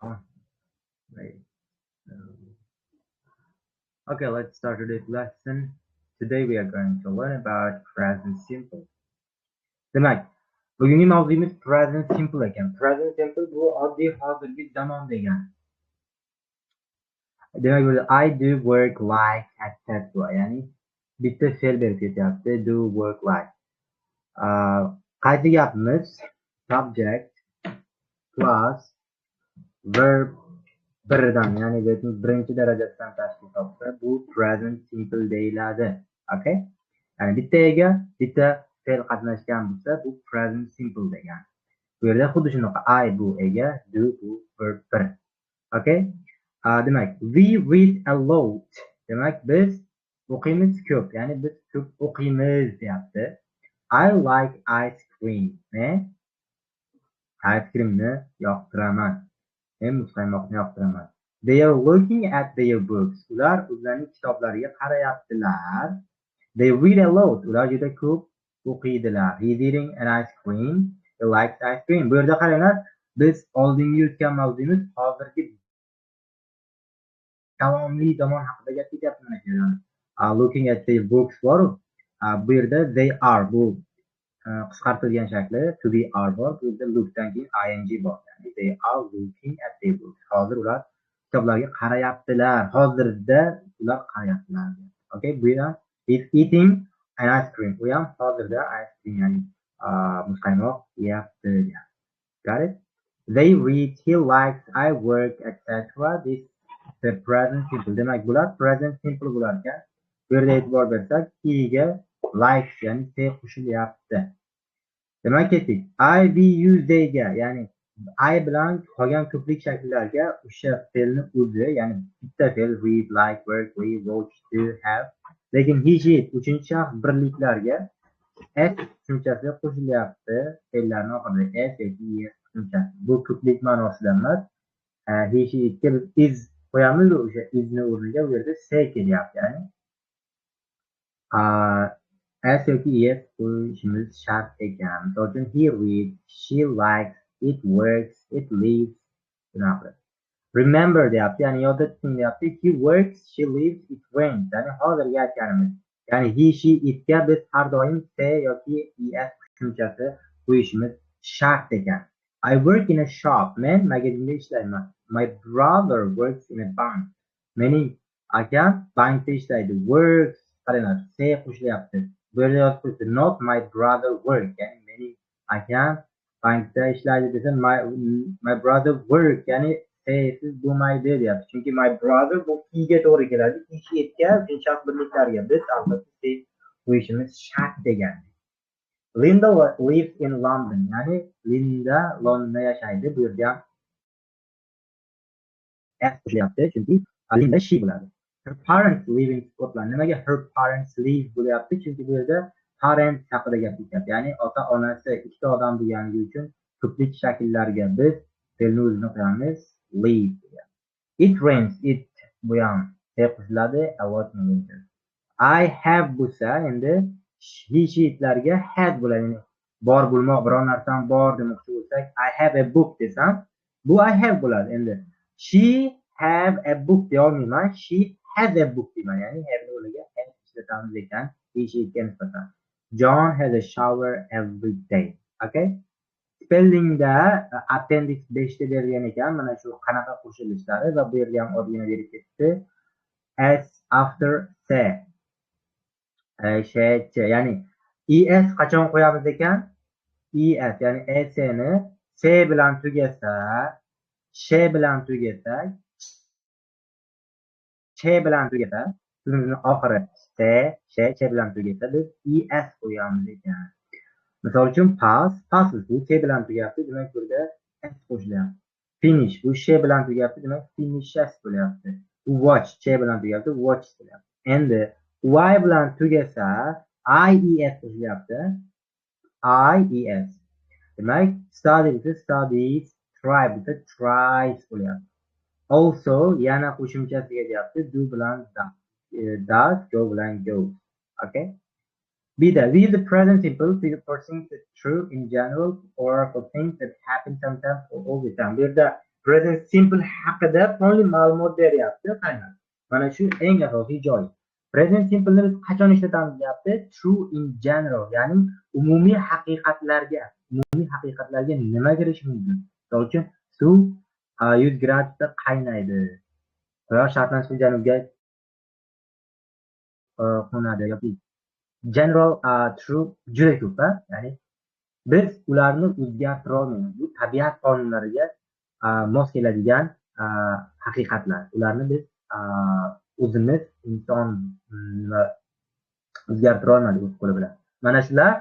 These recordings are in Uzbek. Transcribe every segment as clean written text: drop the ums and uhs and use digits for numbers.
Oh, wait. Okay, let's start today's lesson. Today we are going to learn about present simple. Demak, bugungi mavzuyimiz present simple ekan. Present simple bu oddiy hozirgi zamon degani. Demak, bu I do work like etc. Ya'ni bitta fe'l berib ketyapti. Do work like. Qaysi gapimiz? Subject plus verb birdan, ya'ni verbning birinchi darajasidan tashkil topsa, bu present simple deyiladi. Okay? Ya'ni bitta ega, bitta fe'l qatnashgan bo'lsa, bu present simple degani. Bu yerda xuddi shunaqa I bu ega, do bu verb bir. Okay? Demak, we read a lot. Demak, biz o'qiymiz ko'p, ya'ni biz ko'p o'qiymiz deyapti. I like ice cream. Men ice creamni yoqtiraman. Men muzqaymoqni yoqtiraman. They are looking at their books. Ular o'zlarining kitoblariga qarayaptilar. They read a lot. Ular juda ko'p o'qiydilar. He is eating an ice cream. He likes ice cream. Bu yerda qaranglar, biz oldingi o'tgan mavzuyimiz hozirgi davomli zamon haqida gap ketyapti mana shu yerda. Looking at their books bor-u. Bu yerda they are bu qisqartirilgan shakli to be are bor. Bu yerda lookdan keyin ing bor. Ya'ni they are looking at their books. Hozir ular kitoblarga qarayaptilar. Hozirda ular qarayaptilar. Okay, bu ham is eating an ice cream. U ham hozirda ice cream, ya'ni muzqaymoq yeyapti. Got it? They read, he likes, I work, etc. This the present simple. Demak, bular present simple bo'lar ekan. Bu yerda e'tibor bersak, he ga likes, ya'ni s qo'shilyapti. Demak, ketdik. I, we, you, they ga, ya'ni I bilan qolgan ko'plik shakllarga o'sha fe'lni o'zi, ya'ni bitta fe'l read, like, work, live, watch, do, have. Lekin he, she, it uchinchi shaxs birliklarga s tushunchasi qo'shilyapti. Fe'llarning oxirida s yoki es tushunchasi. Bu ko'plik ma'nosida emas. He, she, itga biz is qo'yamiz, o'sha isni o'rniga bu yerda s kelyapti, ya'ni s yoki es qo'yishimiz shart ekan. Misol uchun, he reads, she likes, it works, it lives. Bunaqa qilib. Remember deyapti, ya'ni yodda tuting deyapti. He works, she lives, it rains. Ya'ni hozirgi aytganimiz. Ya'ni he, she, itga biz har doim s yoki es tushunchasi qo'yishimiz shart ekan. I work in a shop. Men magazinda ishlayman. My brother works in a bank. Mening akam bankda ishlaydi. Works, qaranglar, s qo'shilyapti. Bu yerda yozib qo'yibdi, not my brother work. Ya'ni mening akam bankda ishlaydi desa, my brother work, ya'ni s-siz bo'lmaydi deyapti. Chunki my brother bu he ga to'g'ri keladi. He, she, itga, uchinchi shaxs birliklarga biz albatta s qo'yishimiz shart degan. Linda lives in London. Ya'ni Linda Londonda yashaydi. Bu yerda ham s qo'shilyapti, chunki Linda she bo'ladi. Her parents live in Scotland. Nimaga her parents live bo'lyapti? Chunki bu yerda parents haqida gap ketyapti. Ya'ni ota-onasi ikkita odam deganligi uchun ko'plik shakllarga biz fe'lni o'zini qo'yamiz live degan. It rains, it bu ham s qo'shiladi a lot in winter. I have bo'lsa, endi he, she, itlarga had bo'ladi. Ya'ni bor bo'lmoq, biror narsam bor demoqchi bo'lsak, I have a book desam, bu I have bo'ladi. Endi she have a book deya olmayman, she has a book deyman. Ya'ni have ni o'rniga has ishlatamiz ekan he, she, itga nisbatan. John has a shower every day. Okay? Spellingda appendix 5 da berilgan ekan, mana shu qanaqa qo'shilishlari va bu yerga ham ozgina berib ketdi. S after S. Sh, ch, ya'ni es qachon qo'yamiz ekan? Es, ya'ni s ni s bilan tugasa, sh bilan tugasa, ch bilan tugasa, so'zimizning oxiri s, sh, ch bilan tugasa biz es qo'yamiz ekan. Misol uchun pass, passes bu t bilan tugayapti, demak bu yerda s qo'shilyapti. Finish bu sh bilan tugayapti, demak finishes bo'lyapti. Bu watch ch bilan tugayapti, watch bo'lyapti. Endi y bilan tugasa i e s qo'shilyapti. I e s. Demak study bo'lsa studies, try bo'lsa tries bo'lyapti. Also yana qo'shimchasiga deyapti do bilan does, go bilan goes. Okay? Bida, we use the present simple for things that true in general or for things that happen sometimes or all the time. Bu yerda Present simple haqida полный ma'lumot beryapti. Qaranglar. Mana shu eng asosiy joy. Present simpleni biz qachon ishlatamiz deyapti? True in general, ya'ni umumiy haqiqatlarga nima kirishi mumkin? Misol uchun, suv 100 gradusda qaynaydi. Quyosh sharqdan chiqib janubga qo'nadi yoki general true juda ko'p, ya'ni biz ularni o'zgartira olmaymiz. Bu tabiat qonunlariga mos keladigan haqiqatlar. Ularni biz o'zimiz inson nima o'zgartira olmadik o'z qo'li bilan. Mana shular,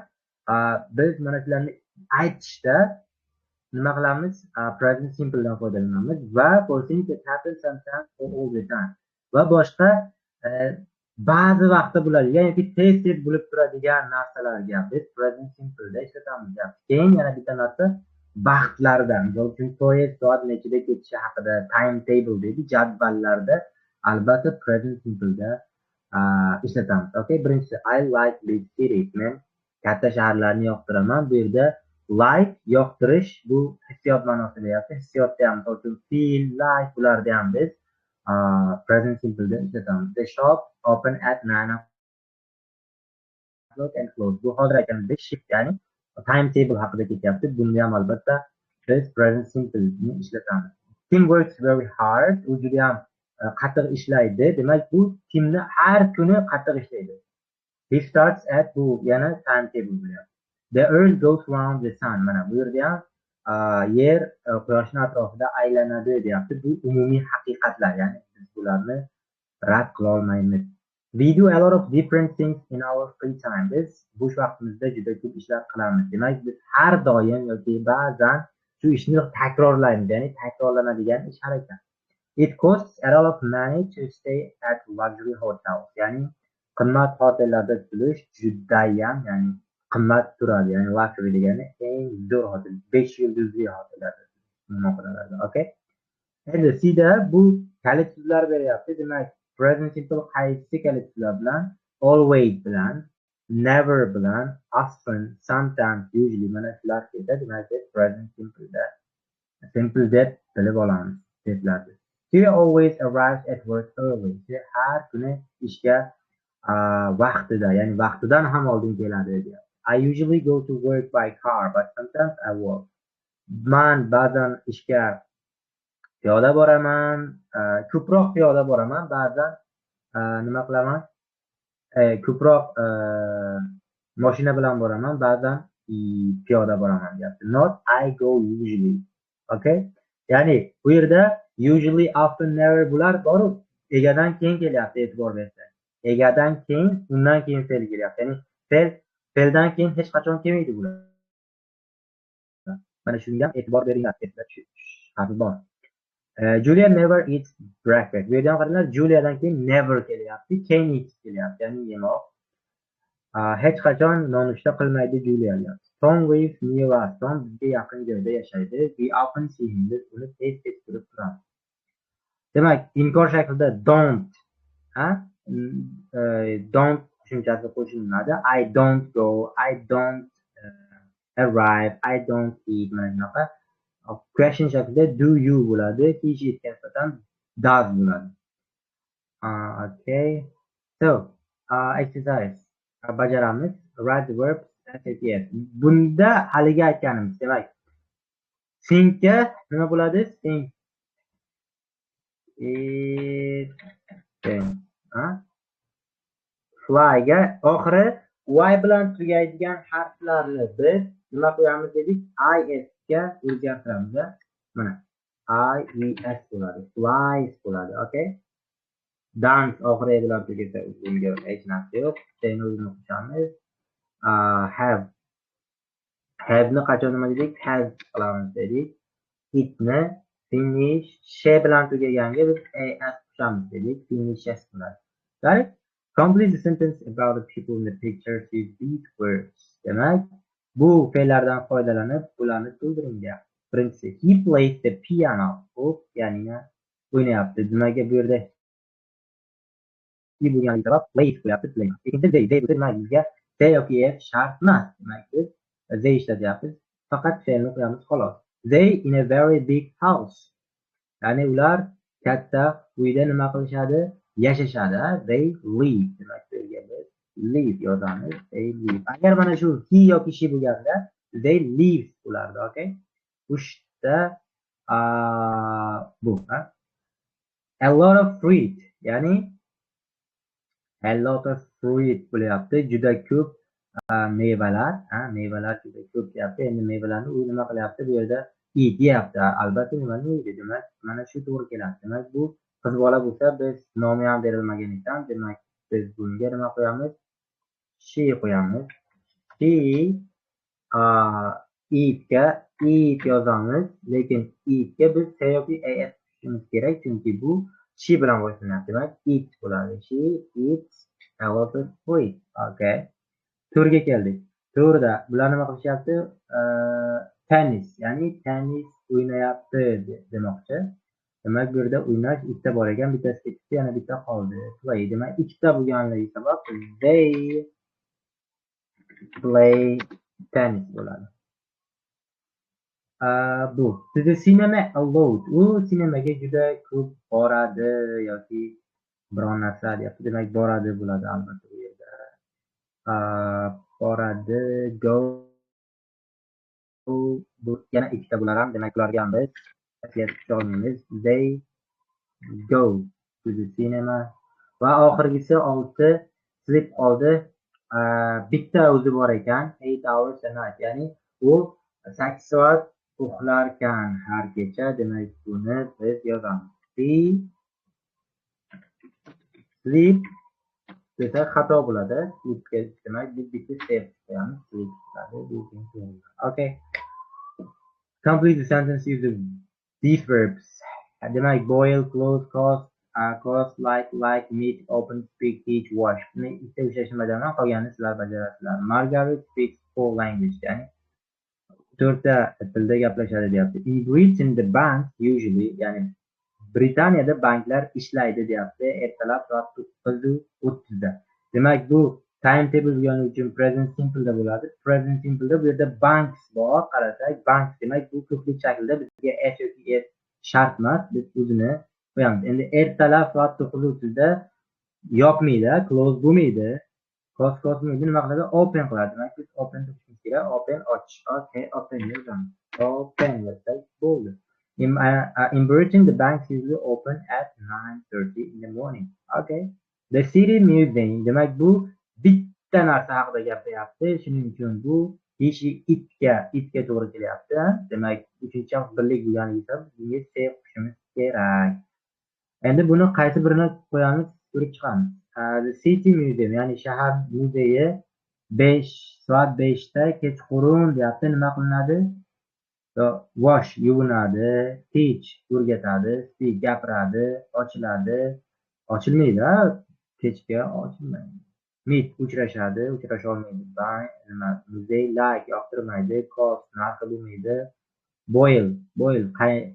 biz mana shularni aytishda nima qilamiz? Present simpledan foydalanamiz va for things that happen sometimes or all the time va boshqa ba'zi vaqtda bo'ladigan yoki tez tez bo'lib turadigan narsalarga biz present simpleda ishlatamiz. Keyin yana bitta narsa, vaqtlarda, misol uchun, poyezd soat nechida ketishi haqida timetable deydi, jadvallarda albatta present simpleda ishlatamiz. Okay, birinchisi, I like big cities. Men katta shaharlarni yoqtiraman. Bu yerda like yoqtirish, bu hissiyot ma'nosida deyapti. Hissiyotda ham, misol uchun, feel, like, bularda ham biz present simpleda ishlatamiz. The shop open at 9 o'clock and close. Bu hozir aytganimizdek shift, ya'ni timetable haqida ketyapti. Bunda ham albatta biz present simpleni ishlatamiz. Tim works very hard. U juda ham qattiq ishlaydi. Demak, bu Timni har kuni qattiq ishlaydi. He starts at, bu yana timetable bo'lyapti. The earth goes round the sun. Mana bu yerda ham yer quyoshni atrofida aylanadi deyapti. Bu umumiy haqiqatlar, ya'ni biz bularni rad qila olmaymiz. We do a lot of different things in our free time. Biz bo'sh vaqtimizda juda ko'p ishlar qilamiz. Demak, biz har doim yoki ba'zan shu ishni takrorlaymiz, ya'ni takrorlanadigan ish harakat. It costs a lot of money to stay at luxury hotels. Ya'ni qimmat hotellarda turish judayam, ya'ni qimmat turadi. Ya'ni luxury degani eng zo'r hotel, 5 yulduzli hotellarda, mehmonxonalarda. Okay? Endi C da bu kalit so'zlar beryapti. Demak, present simple qaysi kalit so'zlar bilan? Always bilan, never bilan, often, sometimes, usually, mana shular kelsa, demak, biz present simpleda simple deb bilib olamiz seslarni. She always arrives at work early. She har kuni ishga vaqtida, ya'ni vaqtidan ham oldin keladi deyapti. I usually go to work by car, but sometimes I walk. Man ba'zan ishga piyoda boraman, ko'proq piyoda boraman, ba'zan nima qilaman? Ko'proq mashina bilan boraman, ba'zan piyoda boraman deyapti. Not I go usually. Okay? Ya'ni bu yerda usually, often, never bular boru egadan keyin kelyapti, e'tibor bersak. Egadan keyin, undan keyin fe'l kelyapti. Ya'ni fe'ldan keyin hech qachon kelmaydi bular. Mana shunga ham e'tibor beringlar. Xavfi bor. Julia never eats breakfast. Bu yerda ham qaranglar, Juliadan keyin never kelyapti, keyin eats kelyapti, ya'ni yemoq. Hech qachon nonushta qilmaydi Julia deyapti. Tom lives near us. Tom bizga yaqin joyda yashaydi. We often see him. Biz uni tez-tez ko'rib turamiz. Demak, inkor shaklida don't, ha? Don't qo'shimchasi qo'shiladi. I don't go, I don't arrive, I don't eat, mana shunaqa. Question shaklida do you bo'ladi. He, she itga nisbatan does bo'ladi. Okay. So, exercise bajaramiz. Write the verbs as it is. Bunda haligi aytganimiz, demak, thinkga nima bo'ladi? Think. It, think. Ha? Flyga oxiri y bilan tugaydigan harflarni biz nima qo'yamiz dedik? Is ga o'zgartiramiz. Mana i e s bo'ladi. Flies bo'ladi. Okay? Dance oxiri e bilan tugasa, bunga hech narsa yo'q. Stayni o'zini qo'shamiz. Have. Have ni qachon nima dedik? Has qilamiz dedik. Itni finish sh bilan tugaganga biz es qo'shamiz dedik. Finishes bo'ladi. Right? Complete the sentence about the people in the picture with these words. Demak, bu fe'llardan foydalanib bularni to'ldiring deyapti. Birinchisi, he plays the piano. U pianino o'ynayapti. Nimaga bu yerda he bo'lganligi sabab plays bo'lyapti, play. Ikkinchisi, they, they demak bizga t yoki f shart emas. Demak, biz they ishlatyapmiz. Faqat fe'lni qo'yamiz xolos. They in a very big house. Ya'ni ular katta uyda nima qilishadi? Yashashadi. They live. Demak, bu yerga biz live yozamiz. They live. Agar mana shu he yoki she bo'lganda they lives bo'lardi, okay? Uchta bu, ha? A lot of fruit, ya'ni a lot of fruit bo'lyapti. Juda ko'p mevalar, ha, mevalar juda ko'p deyapti. Endi mevalarni u nima qilyapti? Bu yerda eat deyapti. Albatta nimani yeydi? Demak, mana shu to'g'ri keladi. Demak, bu qiz bola bo'lsa, biz nomi ham berilmagan ekan. Demak, biz bunga nima qo'yamiz? She qo'yamiz. She eatga eat yozamiz, lekin eatga biz s yoki as qo'shishimiz kerak, chunki bu she bilan boshlanadi. Demak, eat bo'ladi. She eats a lot of fruit. Okay. To'rga keldik. To'rda bular nima qilishyapti? Tennis, ya'ni tennis o'ynayapti demoqchi. Demak, bu yerda o'ynash ikkita bor ekan, bittasi ketibdi, yana bitta qoldi. Play. Demak, ikkita bo'lganligi sabab they play tennis bo'ladi. Bu to the cinema a lot. U sinemaga juda ko'p boradi yoki biron narsa deyapti. Demak, boradi bo'ladi albatta bu yerda. Boradi, go, bu yana ikkita bular ham, demak, ularga ham biz qo'sha olmaymiz. They go to the cinema. Va oxirgisi 6, sleep qoldi. Bitta o'zi bor ekan, 8 hours a night, ya'ni u 8 soat uxlarkan har kecha. Demak, buni biz yozamiz. She sleep desak xato bo'ladi. Sleepga demak biz bitta step qo'yamiz. Sleep bo'ladi. Bu keyin. Okay. Complete the sentence using these verbs. Demak, boil, close, cost, cost, like, like, meet, open, speak, teach, wash. Buni ikkita ushlashni bajaraman, qolganini sizlar bajarasizlar. Margaret speaks four language, ya'ni to'rtta tilda gaplashadi deyapti. In Britain the bank usually, ya'ni Britaniyada banklar ishlaydi deyapti ertalab soat 9:30da. Demak, bu timetable bo'lgani uchun present simpleda bo'ladi. Present simpleda bu yerda banks bor, qarasak, banks, demak, bu ko'plik shaklida, bizga s yoki es shart emas, biz o'zini qo'yamiz. Endi ertalab soat 9:30da yopmaydi, close bo'lmaydi. Close, close bo'lmaydi, nima qiladi? Open qiladi. Demak, biz open topishimiz kerak. Open, ochish. Okay, open yozamiz. Open yozsak bo'ldi. In Britain, the banks usually open at 9:30 in the morning. Okay. The City Museum. Demak, bu bitta narsa haqida gapiryapti. Shuning uchun bu he, she, itga to'g'ri kelyapti. Demak, uchinchi shaxs birlik bo'lganligi sabab bunga s qo'shishimiz kerak. Endi buni qaysi birini qo'yamiz, ko'rib chiqamiz. The City Museum, ya'ni shahar muzeyi 5, soat 5 da kechqurun deyapti. Nima qilinadi? Wash yuvinadi, teach o'rgatadi, speak gapiradi, ochiladi, ochilmaydi, kechga ochilmaydi. Meet uchrashadi, uchrasha olmaydi. Bank nima, muzey, like yoqtirmaydi, cost narxi bo'lmaydi. Boil, boil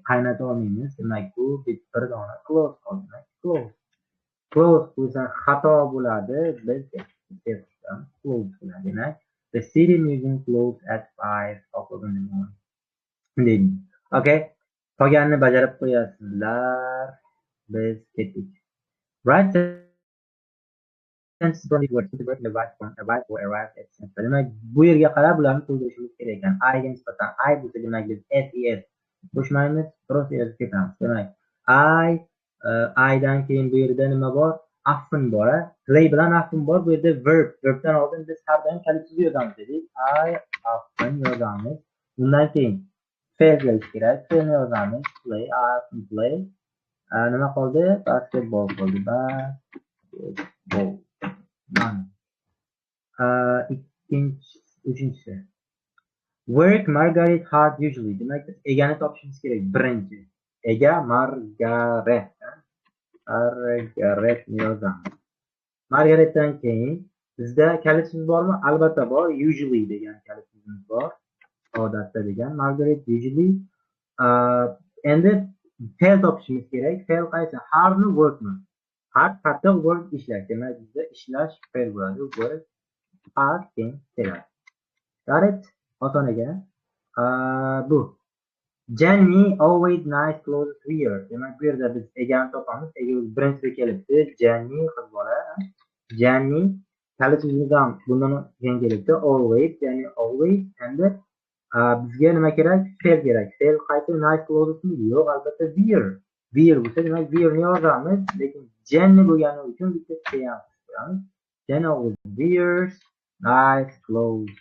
qaynata olmaymiz. Demak, bu bir dona close qoldi. Demak, close. Close bo'lsa xato bo'ladi. Biz close bo'ladi. Demak, the City Museum closed at 5 o'clock in the morning. Deydi. Okay. Qolganini bajarib qo'yasizlar. Biz ketdik. Write sentences from these words. The verb in the right form, arrive or arrived at. Demak, bu yerga qarab bularni to'ldirishimiz kerak ekan. I ga nisbatan I bo'lsa, demak, biz s, es qo'shmaymiz, просто yozib ketamiz. Demak, I, I dan keyin bu yerda nima bor? Often bor. Play bilan often bor. Bu yerda verb, verbdan oldin biz har doim kalit so'zi yozamiz dedik. I often yozamiz. Undan keyin fe'l kelishi kerak. Fe'lni yozamiz. Play, I often play. Nima qoldi? Basketball qoldi. Basketball. Mana. Ikkinchi, uchinchisi. Work Margaret hard usually. Demak, biz egani topishimiz kerak birinchi. Ega Margaret. Margaretni yozamiz. Margaretdan keyin bizda kalit so'z bormi? Albatta bor. Usually degan kalit so'zimiz bor. Odatda degan. Margaret usually. Endi fe'l topishimiz kerak. Fe'l qaysi? Hardmi, workmi? Hard qattiq, work ishlash. Demak, bizda ishlash fe'l bo'ladi. Work hard keyin keladi. Got it? Oson ekan. Bu. Jenny always nice clothes wear. Demak, bu yerda biz egani topamiz. Ega birinchida kelibdi. Jenny qiz bola. Jenny kalit so'zimiz ham bundan keyin kelibdi. Always, ya'ni always. Endi bizga nima kerak? Fe'l kerak. Fe'l qaysi? Nice clothesmi? Yo'q, albatta wear. Wear bo'lsa, demak wearni yozamiz, lekin Jenny bo'lgani uchun bitta T ham qo'yamiz. Jenny always wears nice clothes.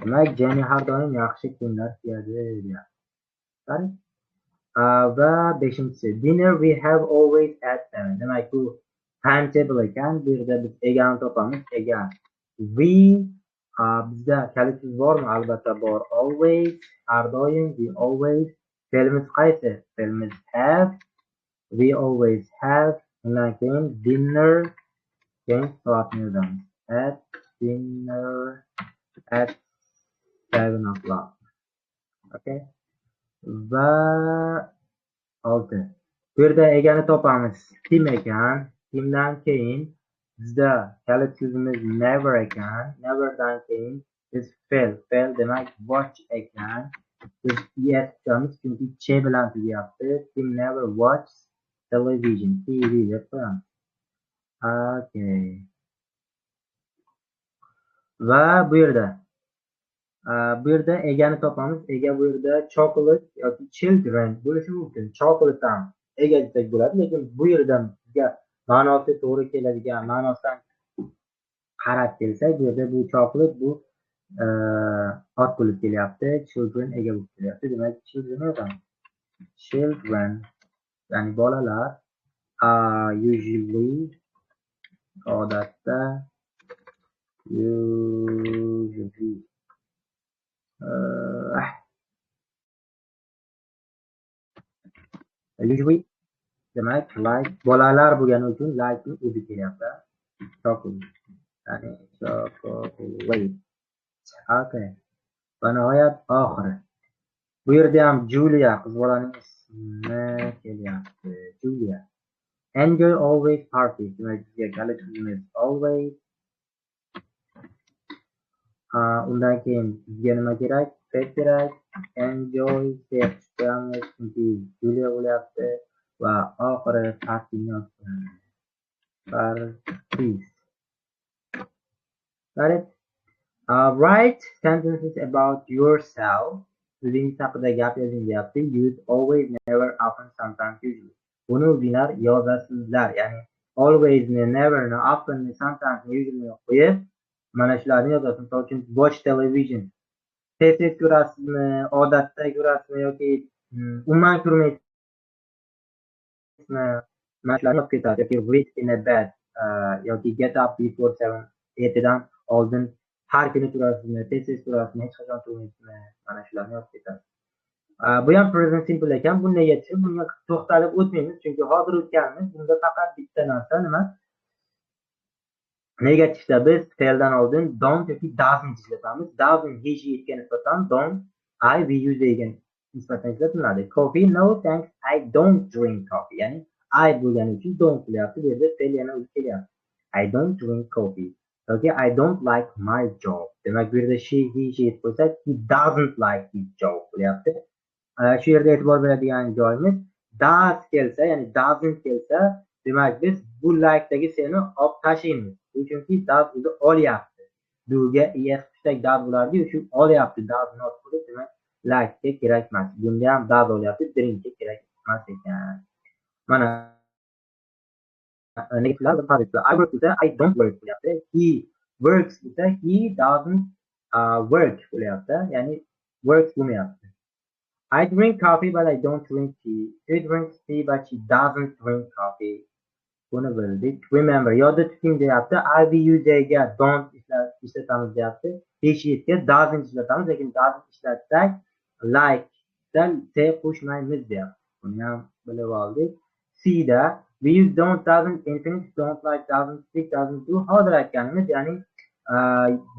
Demak, Jenny har doim yaxshi kiyimlar kiyadi deyapti. Va beshinchisi, dinner we have always at 7. Demak, bu timetable ekan. Bu yerda biz egani topamiz. Ega we, bizda kalit so'z bormi? Albatta bor. Always, har doim, we always. Fe'limiz qaysi? Fe'limiz have. We always have. Undan keyin dinner, keyin soatni yozamiz. At dinner at 7 o'clock. Okay. Va 6. Bu yerda egani topamiz. Tim ekan. Timdan keyin bizda kalit so'zimiz never ekan. Neverdan keyin biz fe'l. Fe'l demak watch ekan. Biz es tutamiz chunki ch bilan tugayapti. Tim never watches television. TV deb qo'yamiz. Okay. Va bu yerda egani topamiz. Ega bu yerda chocolate yoki children bo'lishi mumkin. Chocolate ham ega desak bo'ladi, lekin bu yerdan bizga ma'nosi to'g'ri keladigan ma'nosidan qarab kelsak, bu yerda bu chocolate bu ot bo'lib kelyapti, children ega bo'lib kelyapti. Demak, children yozamiz. Children, ya'ni bolalar, usually, odatda, usually usually demak like, bolalar bo'lgani uchun like ni o'zi kelyapti. Chocolate, ya'ni chocolate. Okay. Va nihoyat oxiri. Bu yerda ham Julia qiz bolaning ismi kelyapti. Julia. Enjoy always parties. Demak, bizga kalit so'zimiz always. Undan keyin bizga nima kerak? Fe'l kerak. Enjoy deb qo'yamiz chunki Julia bo'lyapti va oxiri partyni yozib qo'yamiz. Parties. Got it? Write sentences about yourself. O'zingiz haqida gap yozing deyapti. Use always, never, often, sometimes, usually. Buni o'zinglar yozasizlar. Ya'ni alwaysni, neverni, oftenni, sometimesni, usuallyni qo'yib mana shularni yozasiz. Misol uchun watch television. Tez-tez ko'rasizmi, odatda ko'rasizmi yoki umuman ko'rmaysizmi? Mana shularni yozib ketadi. Yoki read in a bed yoki get up before 7, ertadan oldin har kuni turasizmi, tez-tez turasizmi, hech qachon turmaysizmi? Mana shularni yozib ketadi. Bu ham present simple ekan. Bu negativ, bunga to'xtalib o'tmaymiz, chunki hozir o'tganmiz. Bunda faqat bitta narsa nima? Negativda biz fe'ldan oldin don't yoki doesn't ishlatamiz. Doesn't he, she itga nisbatan, don't I, we, you degan nisbatan ishlatiladi. Coffee, no thanks, I don't drink coffee. Ya'ni I bo'lgani uchun don't qilyapti. Bu yerda fe'l yana o'zi kelyapti. I don't drink coffee. Yoki I don't like my job. Demak, bu yerda she, he, she qo'ysak, he doesn't like his job bo'lyapti. Shu yerda e'tibor beradigan joyimiz does kelsa, ya'ni doesn't kelsa, demak biz bu like'dagi seni olib tashlaymiz. Bu chunki does o'zi olyapti. Do'ga es qo'shsak does bo'lardi, shu olyapti, does not bo'lib, demak like'ga kerak emas. Bunda ham does olyapti, drinkga kerak emas ekan. Mana negativlar bir I work desa I don't work bo'lyapti. He works desa he doesn't work bo'lyapti. Ya'ni works bo'lmayapti. I drink coffee but I don't drink tea. She drinks tea but she doesn't drink coffee. Buni bildik. Remember, yodda tuting deyapti. I, we, you, they ga don't ishlatamiz deyapti. He, she, it ga doesn't ishlatamiz, lekin doesn't ishlatsak like dan t qo'shmaymiz deyapti. Buni ham bilib oldik. C da we use don't, doesn't, infinitive, don't like, doesn't speak, doesn't do. Hozir aytganimiz, ya'ni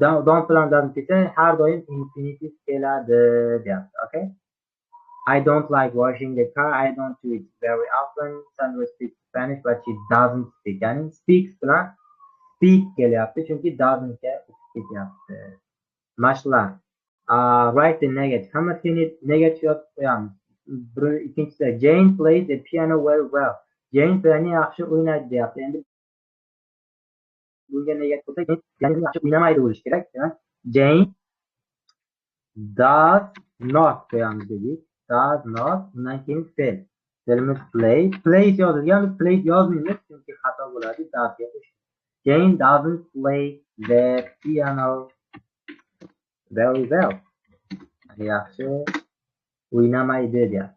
don't bilan doesn't kelsa har doim infinitive keladi deyapti. Okay? I don't like washing the car. I don't do it very often. Sandra speaks Spanish, but she doesn't speak. Ya'ni speaks bilan speak kelyapti, chunki doesn't ga o'tib ketyapti. Mashqlar. Write the negative. Hammasini negative yozib qo'yamiz. Ikkinchisi, Jane plays the piano very well. Jane piano yaxshi o'ynaydi deyapti. Endi bunga negativ bo'lsa, Jane yaxshi o'ynamaydi bo'lishi kerak. Demak, Jane does not qo'yamiz dedik. Does not, undan keyin fe'l. Fe'limiz play. Plays yozilgan, biz plays yozmaymiz chunki xato bo'ladi. Doesga qo'shamiz. Jane doesn't play the piano very well. Yaxshi o'ynamaydi deyapti.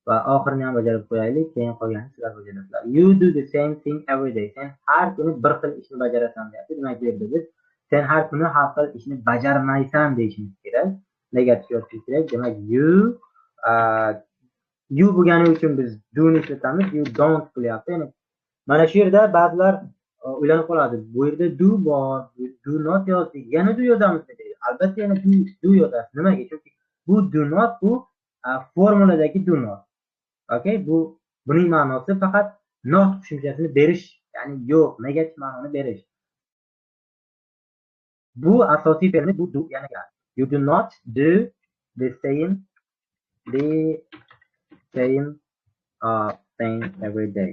Va oxirini ham bajarib qo'yaylik, keyin qolganini sizlar bajarasizlar. You do the same thing every day. Sen har kuni bir xil ishni bajarasan deyapti. Demak, bu yerda biz sen har kuni har xil ishni bajarmaysan deyishimiz kerak. Negativ yozishimiz kerak. Demak, you bo'lgani uchun biz do ni ishlatamiz. You don't qilyapti. Ya'ni mana shu yerda ba'zilar o'ylanib qoladi. Bu yerda do bor, do not yozdik. Yana do yozamiz deydi. Albatta yana do yozasiz. Nimaga? Chunki bu do not bu formuladagi do not. Okay, buning ma'nosi faqat not qo'shimchasini berish, ya'ni yo'q, negativ ma'noni berish. Bu asosiy fe'limiz bu do yana keladi. You do not do the same thing every day.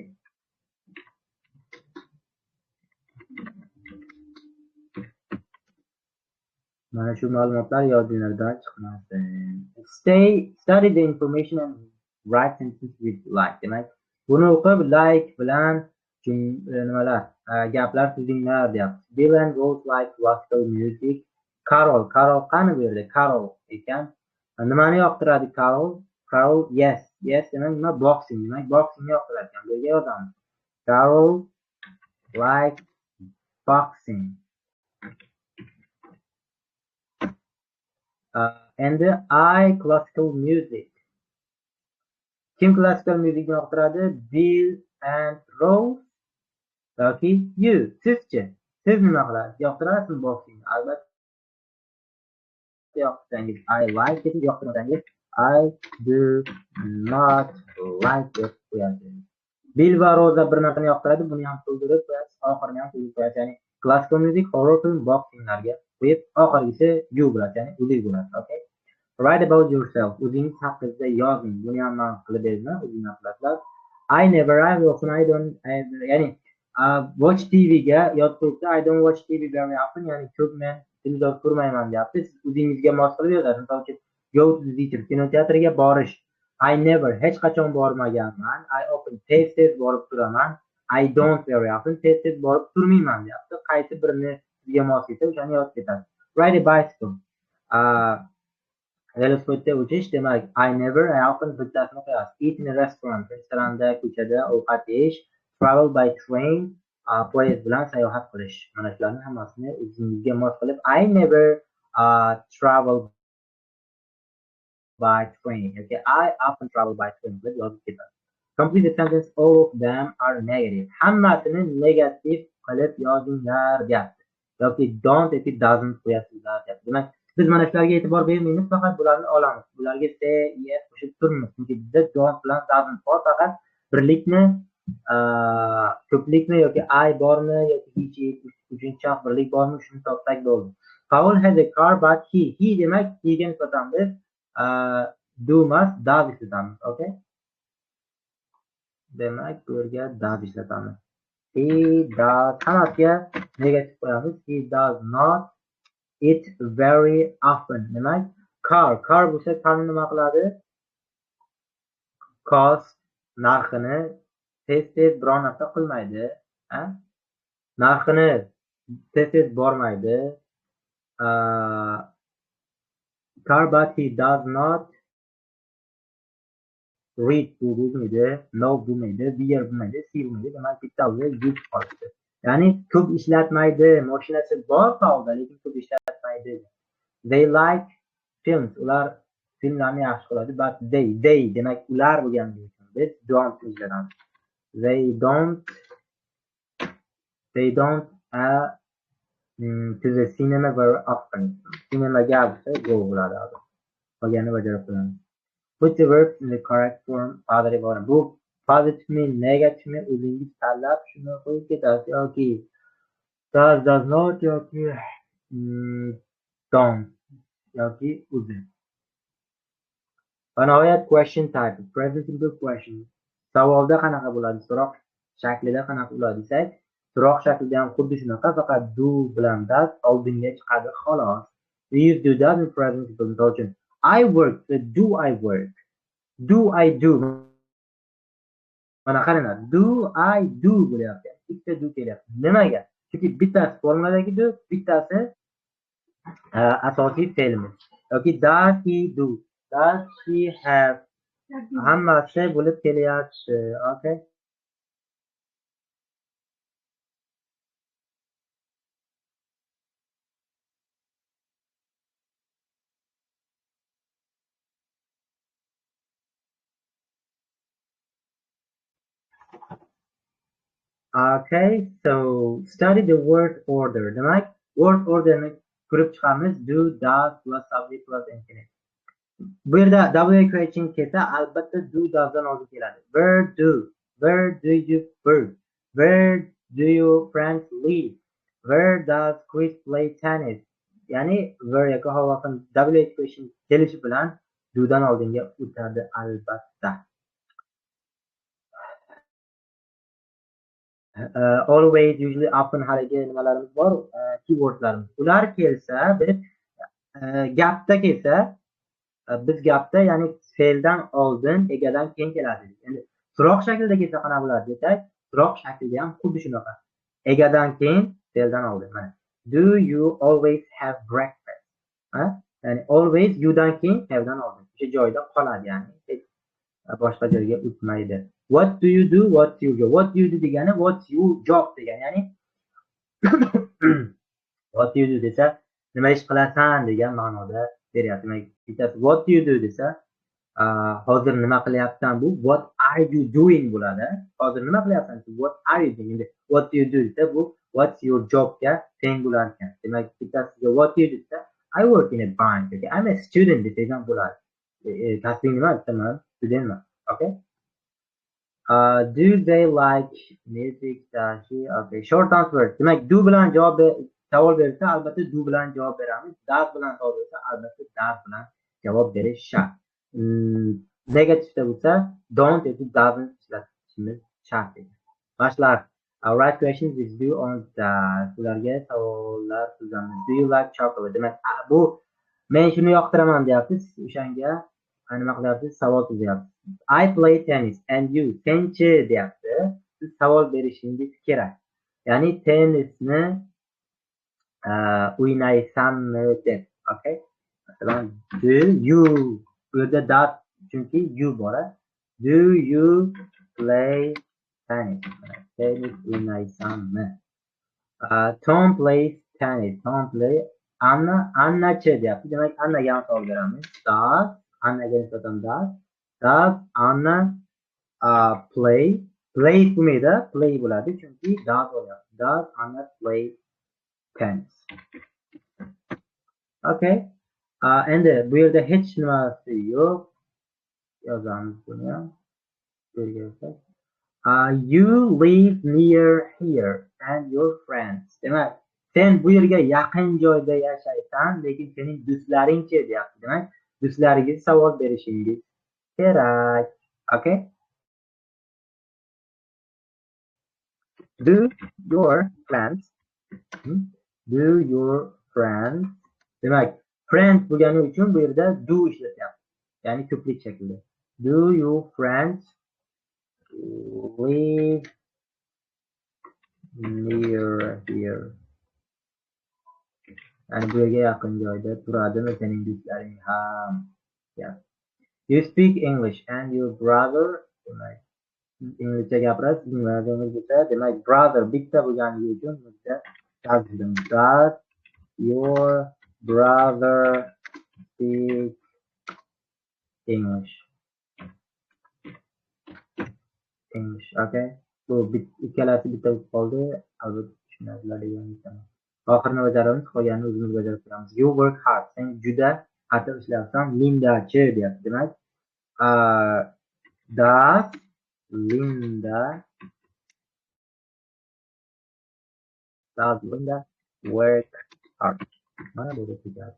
Mana shu ma'lumotlar yodinglardan chiqmasin. Study the information and write sentence with like. Demak, buni o'qib like bilan nimalar, gaplar tuzinglar deyapti. Bill and Rose like classical music. Carol, Carol qani bu yerda? Carol ekan. Nimani yoqtiradi Carol? Carol yes, yes demak nima? Boxing. Demak, boxingni yoqtirar ekan. Bu yerga yozamiz. Carol like boxing. Endi I classical music. Kim classical musicni yoqtiradi? Bill and Rose yoki you. Sizchi? Siz nima qilasiz? Yoqtirasizmi boxingni? Albatta yoqtirsangiz I like it, yoqtirmasangiz I do not like deb qo'yasiz. Bill va Rosa bir narsani yoqtiradi, buni ham to'ldirib qo'yasiz, oxirini ham to'ldirib qo'yasiz. Ya'ni classical music, horror film, boxinglarga qo'yib, oxirgisi you bo'ladi, ya'ni o'zingiz bo'ladi. Okay. Write about yourself. O'zingiz haqingizda yozing. Buni ham men qilib beraman, o'zingiz qilasizlar. I never, I often, I don't, ya'ni watch TV ga yozib qo'yibdi. I don't watch TV very often, ya'ni ko'p men televizor ko'rmayman deyapti. Siz o'zingizga mos qilib yozasiz. Misol uchun, go to the theater, kinoteatrga borish. I never, hech qachon bormaganman. I often, tez-tez borib turaman. I don't very often, tez-tez borib turmayman deyapti. Qaysi birini sizga mos kelsa, o'shani yozib ketasiz. Ride a bicycle. Velosipedda uchish, demak, I never, I often bittasini qo'yasiz. Eat in a restaurant, restoranda, ko'chada ovqat yeyish. Travel by train, poyezd bilan sayohat qilish. Mana shularning hammasini o'zingizga mos qilib, I never travel by train. Okay, I often travel by train deb yozib ketasiz. Complete the sentence, all of them are negative. Hammasini negativ qilib yozinglar deyapti. Yoki don't yoki doesn't qo'yasizlar deyapti. Demak, biz mana shularga e'tibor bermaymiz, faqat bularni olamiz. Bularga s, es qo'shib turmaymiz, chunki bizda don't bilan doesn't bor, faqat birlikmi, ko'plikmi yoki I bormi yoki he, uchinchi shaxs birlik bormi, shuni topsak bo'ldi. Paul has a car but he, he demak he ga nisbatan biz do emas, does ishlatamiz, okay? Demak, bu yerga does ishlatamiz. He does, hammasiga negativ qo'yamiz. He does not eat very often. Demak, car, car bo'lsa car nima qiladi? Cost narxini tez-tez biron narsa qilmaydi, ha? Narxini tez-tez bormaydi. Car but he does not read bu bo'lmaydi, no bo'lmaydi, beer bo'lmaydi, see bo'lmaydi. Demak, bitta o'zi use qolibdi. Ya'ni ko'p ishlatmaydi. Mashinasi bor Paulda, lekin ko'p ishlatmaydi. They like films. Ular filmlarni yaxshi ko'radi, but they demak ular bo'lganligi uchun biz don't ishlatamiz. They don't to the cinema very often. Cinemaga bo'lsa go bo'ladi. Qolganini bajarib qo'yamiz. Put the verbs in the correct form. Positive or bu positive mi, negative mi o'zingiz tanlab shuni qo'yib ketasiz yoki does, does not yoki don't. yoki o'zi. Va nihoyat question type, present simple question. Savolda qanaqa bo'ladi? So'roq shaklida qanaqa bo'ladi desak, so'roq shaklida ham xuddi shunaqa, faqat do bilan does oldinga chiqadi xolos. We use do does in present simple. Misol uchun, I work, do I work? Do I do? Mana qaranglar, do I do bo'lyapti. Bitta do kelyapti. Nimaga? Chunki bittasi formuladagi do, bittasi asosiy fe'limiz. Yoki does he do? Does she have? Hammasi bo'lib kelyapti. Okay. Okay, so study the word order. Demak, word orderni ko'rib chiqamiz. Do, does plus subject plus infinitive. Bu yerda W question kelsa, albatta do doesdan oldin keladi. Where do you work? Where do your friends live? Where does Chris play tennis? Ya'ni where yoki how often W question kelishi bilan do'dan oldinga o'tadi albatta. Always, usually, often haligi nimalarimiz bor, keywordlarimiz. Ular kelsa, biz gapda kelsa, biz gapda, ya'ni fe'ldan oldin, egadan keyin keladi. Endi so'roq shaklida kelsa qanaqa bo'ladi desak, so'roq shaklida ham xuddi shunaqa. Egadan keyin, fe'ldan oldin. Mana do you always have breakfast? Ha? Ya'ni always you dan keyin fe'ldan oldin. O'sha joyda qoladi, ya'ni hech boshqa joyga o'tmaydi. What do you do? What's your job? What do you do degani what's your job degani, ya'ni what do you do desa nima ish qilasan degan ma'noda beryapti. Demak, bittasi what do you do desa, hozir nima qilyapsan, bu what are you doing bo'ladi. Hozir nima qilyapsan? What are you doing? Endi what do you do desa, bu what's your job ga teng bo'lar ekan. Demak, bittasiga what do you do desa, I work in a bank yoki I'm a student desangiz ham bo'ladi. Kasbing nima desa, men studentman. Okay? Do they like music? Okay. Short answer. Demak, do bilan javob savol bersa, albatta do bilan javob beramiz. Does bilan savol bersa, albatta does bilan javob berish shart. Negativda bo'lsa, don't yoki doesn't ishlatishimiz shart ekan. Boshlar. Write questions with do on does. Ularga savollar tuzamiz. Do you like chocolate? Demak, bu men shuni yoqtiraman deyapsiz. O'shanga nima qilyapsiz? Savol tuzyapsiz. I play tennis and you. Senchi deyapti. Siz savol berishingiz kerak. Ya'ni tennisni o'ynaysanmi deb. Okay? Masalan, do you, bu yerda does chunki you bor. Do you play tennis? Tennis o'ynaysanmi? Tom plays tennis. Tom play Anna, Annachi deyapti. Demak, Annaga ham savol beramiz. Does, Annaga nisbatan does. Does Anna play? Play bo'lmaydi, play bo'ladi chunki does bo'lyapti. Does Anna play tennis? Okay. Endi bu yerda hech nimasi yo'q. Yozamiz buni ham. Bu yerga yozsak. You live near here and your friends. Demak, sen bu yerga yaqin joyda yashaysan, lekin sening do'stlaringchi deyapti. Demak, do'stlaringizga savol berishingiz kerak. Okay? Do your friends, do your friends. Demak, friends bo'lgani uchun bu yerda do ishlatyapti. Ya'ni ko'plik shaklida. Do your friends live near here? Ya'ni bu yerga yaqin joyda turadimi sening do'stlaring ham? Yeah. You speak English and your brother, demak, inglizcha gapirasiz, sizning bo'lsa, demak, brother bitta bo'lganligi uchun bitta yozdim. Does your brother speak English? English, okay. Bu ikkalasi bitta bo'lib qoldi. Albatta tushunasizlar degan umiddaman. Oxirini bajaramiz, qolganini o'zimiz bajarib ko'ramiz. You work hard. Sen juda qattiq ishlayapsan. Linda-chi deyapti. Demak, does Linda, does Linda work hard? Mana bu gap.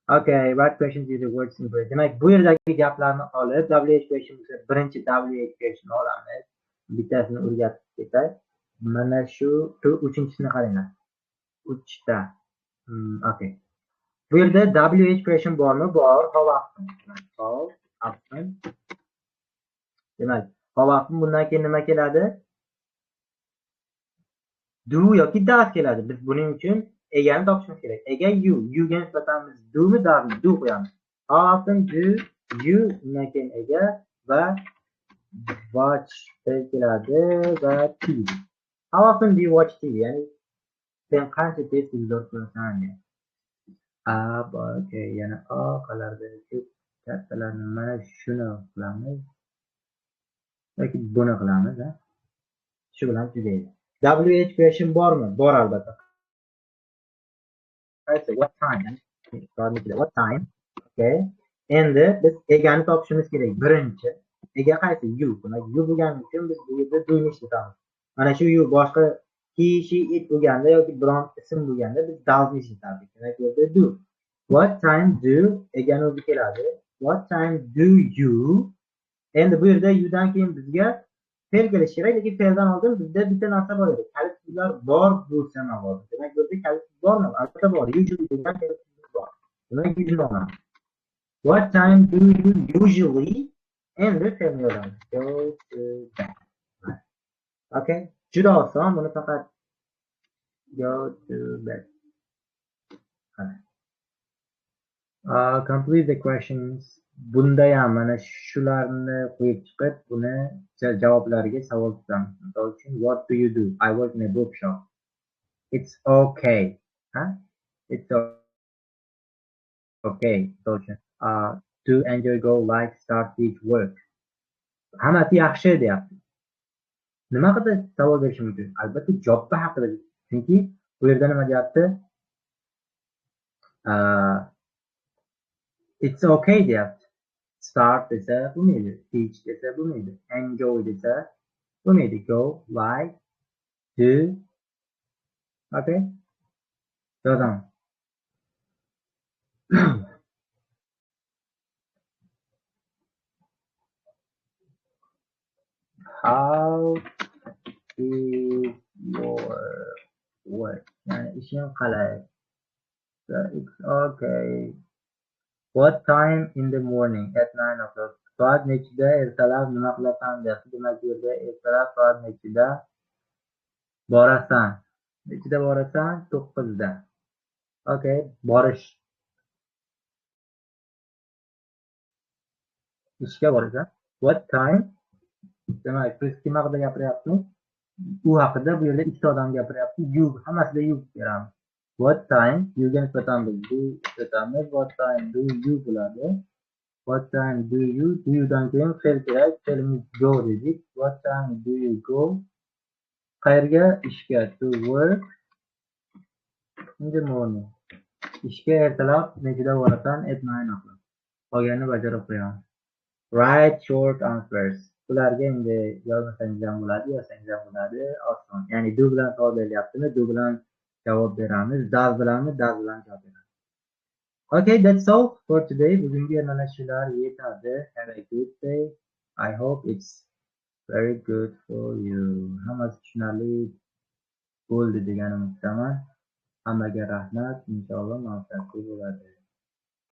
Okay, write questions using words in brace. Demak, bu yerdagi gaplarni olib, WH question bo'lsa, birinchi WH question olamiz. Bittasini o'rgatib ketay. Mana shu uchinchisini qaranglar. 3ta. Okay. Bu yerda WH question bormi? Bor. How often? How often? Demak, how often bundan keyin nima keladi? Do yoki does keladi. Biz buning uchun egani topishimiz kerak. Ega you, youga nisbatan biz do'mi doesmi? Do qo'yamiz. How often do you undan keyin ega va watch keladi va TV. How often do you watch TV? Ya'ni sen qancha tez televizor ko'rasan degan. A, okay, yana A qalarda kattalarni mana shuni qilamiz yoki buni qilamiz, ha? Shu bilan tugaydi. WH question bormi? Bor albatta. Qaysi? What time? What time? Okay. Endi biz egani topishimiz kerak. Birinchi ega qaysi? You. Demak, you bo'lgani uchun biz bu yerda do'ni ishlatamiz. Mana shu you boshqa he, she, it bo'lganda yoki biron ism bo'lganda biz doesni ishlatardik. Demak, bu yerda do. What time do egani o'zi keladi. What time do you? Endi bu yerda youdan keyin bizga fe'l kelishi kerak, lekin fe'ldan oldin bizda bitta narsa bor edi. Kalit so'zlar bor bo'lsa mabodo. Demak, bu yerda kalit so'z bormi? Albatta bor. Usually degan kalit so'z bor. Demak, usually olamiz. What time do you usually? Endi fe'lni yozamiz. Go to bed. Okay. Juda oson, buni faqat go to bed. Complete the questions. Bunda ham mana shularni qo'yib chiqib, buni javoblariga savol tuzamiz. Misol uchun, what do you do? I work in a bookshop. It's okay. Ha? It's okay. Misol uchun, do, enjoy, go, like, start, teach, work. Hammasi yaxshi deyapti. Nima haqida savol berish mumkin? Albatta, jobda haqida. Chunki bu yerda nima deyapti? It's okay deyapti. Start desa bo'lmaydi, teach desa bo'lmaydi, enjoy desa bo'lmaydi. Go, like, do. Okay. Yozaman. How is your work? Ya'ni ishing qalay? So it's okay. What time in the morning? At 9 o'clock. Soat nechida ertalab nima qilasan deyapti. Demak, bu yerda ertalab soat nechida borasan? Nechida borasan? 9da. Okay, borish. Ishga borasan. What time? Demak, biz kim haqida gapiryapmiz? U haqida bu yerda ikkita odam gapiryapti. You, hammasida you beramiz. What time? Youga nisbatan biz do ishlatamiz. What time do you bo'ladi. What time do you? Do youdan keyin fe'l kerak. Fe'limiz go dedik. What time do you go? Qayerga? Ishga. To work in the morning. Ishga ertalab nechida borasan? At 9 o'clock. Qolganini bajarib qo'yamiz. Write short answers. Bularga endi yozmasangiz ham bo'ladi, yozsangiz ham bo'ladi. Oson. Ya'ni do bilan savol berilyaptimi? Do bilan javob beramiz. Does bilanmi? Does bilan javob beramiz. Okay, that's all for today. Bugungi mana shular yetadi. Have a good day. I hope it's very good for you. Hammasi tushunarli bo'ldi degan umiddaman. Hammaga rahmat. Inshaalloh muvaffaqiyatli bo'ladi.